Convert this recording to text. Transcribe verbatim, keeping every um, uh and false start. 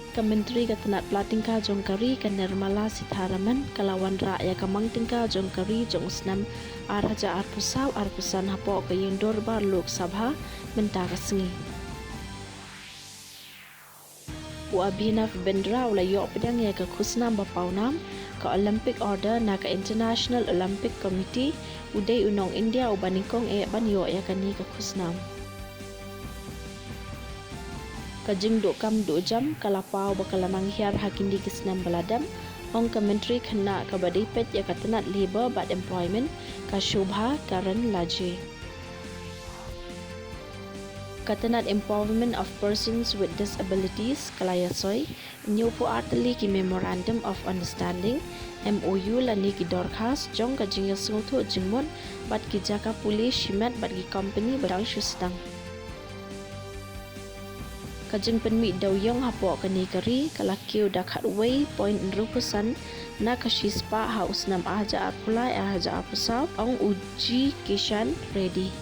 Ka Myntri ka tnad pla tyngka jong ka ri ka Nirmala Sitharaman ka la wanrah ïa ka mang tyngka jong ka ri jong u snem ar hajar arphew saw arphew san hapoh ka ïingdorbar Lok Sabha mynta ka sngi. U Abhinav Bindra u la ïoh pdiang ïa ka khusnam ba pawnam, ka Olympic Order na ka International Olympic Committee, u dei u nong India uba nyngkong eh ban ïoh ïa kane ka khusnam. Ka jingduh kam duh jam ka la paw ba ka la nang hiar ha kine ki snem ba la dep, ong ka Myntri Khynnah kaba dei peit ïa ka tnad Labour bad Employment, ka Shobha Karendlaje. Ka tnad Empowerment of Persons with Disabilities ka la ïasoi hynñiewphew ar tylli ki Memorandum of Understanding, M O U, lane ki dorkhas jong ka jingïasngewthuh jingmut bad ki jaka pule shimet bad ki kompani ba dang shu sdang. Ka jingpynmih dewïong hapoh kane ka ri ka la kiew da khatwei point hynriewphew san na ka shispah ha u snem ar hajar arphew lai ar hajar arphew saw, ong u G Kishan Reddy.